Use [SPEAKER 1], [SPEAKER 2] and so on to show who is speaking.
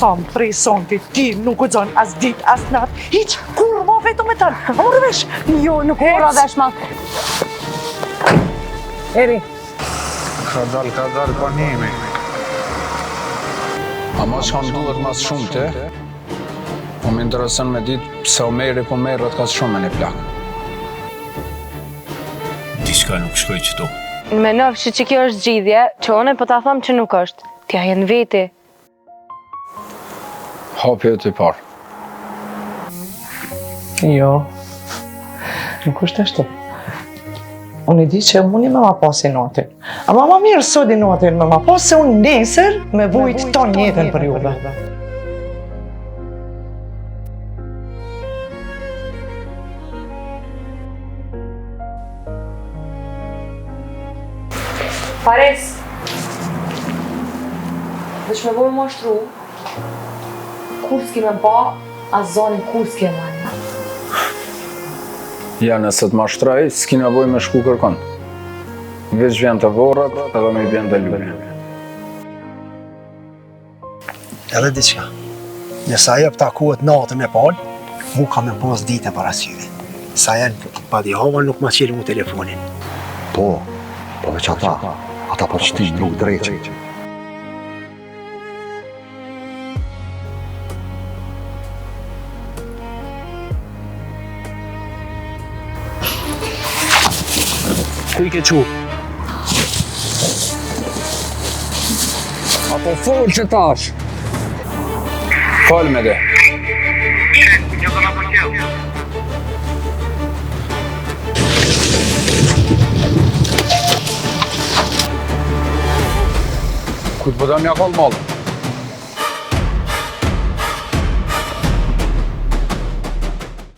[SPEAKER 1] Tham prej sonti, ti nuk guxon as dit, as nat, hiç, kurrë ma vetëm me talë. A more vesh?
[SPEAKER 2] Jo, nuk mora vesh ma.
[SPEAKER 1] Eri.
[SPEAKER 3] Ka dal, ka dal, pa njemi. Ama çka më duhet mas shumë te, po më intereson me ditë pse Omeri po merret kaq shumë me një plak.
[SPEAKER 4] Diçka nuk shkoi qëtu.
[SPEAKER 2] Menofshi që kjo është zgjidhje, që unë po ta them që nuk është. T'ja jenë veti.
[SPEAKER 3] Hapi e të parë.
[SPEAKER 1] Jo, nuk është ashtu. Unë e di që muni me ma pas inatin. Ama ma mirë sot inatin me ma pas se unë nesër me vujt tonë jetën për juve.
[SPEAKER 2] Paris! Veç me bo me mashtru, kur s'ki me pa, as zonin kur s'ki me marrë.
[SPEAKER 3] Ja, nëse të mashtroj, s'ki nevojë me shku kërkon. Veç vjen te vorret edhe me i bjen te lulja.
[SPEAKER 5] Edhe diçka. Nëse ajo takohet natën me palë, mu ka me pas ditë para syve. Sa janë badihava nuk ma qelë mu telefonin.
[SPEAKER 6] Po, po veç ata, ata po të shtinë rrugë drejt.
[SPEAKER 3] Ku i ke çu? A po fol që tash? Fol me dhe. Ku të bëdëm ja kallë malën?